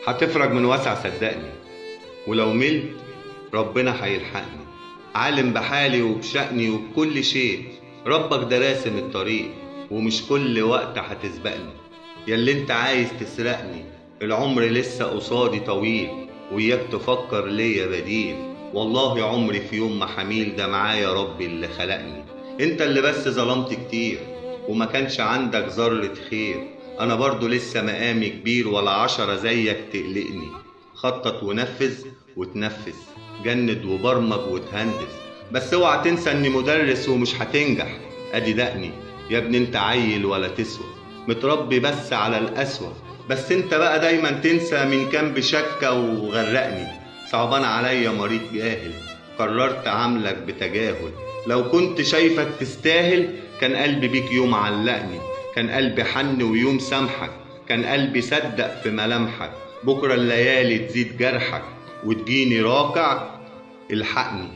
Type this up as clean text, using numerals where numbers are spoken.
هتفرج من واسع صدقني، ولو ملت ربنا هيلحقني. عالم بحالي وبشأني وبكل شيء، ربك ده راسم الطريق ومش كل وقت هتسبقني. ياللي انت عايز تسرقني، العمر لسه قصادي طويل، وياك تفكر ليا بديل. والله عمري في يوم ما حميل، ده معايا ربي اللي خلقني. انت اللي بس ظلمت كتير وما كانش عندك ذرة خير، انا برضو لسه مقامي كبير ولا 10 زيك تقلقني. خطط ونفذ وتنفذ، جند وبرمج وتهندس، بس اوعى تنسى اني مدرس ومش هتنجح. ادي دقني يا ابني، انت عيل ولا تسوى، متربي بس على القسوة، بس انت بقى دايما تنسى من كان بشكة وغرقني. صعبان عليا مريض جاهل، قررت عاملك بتجاهل، لو كنت شايفك تستاهل كان قلبي بيك يوم علقني. كان قلبي حن ويوم سامحك، كان قلبي صدق في ملامحك، بكرة الليالي تزيد جرحك وتجيني راكع الحقني.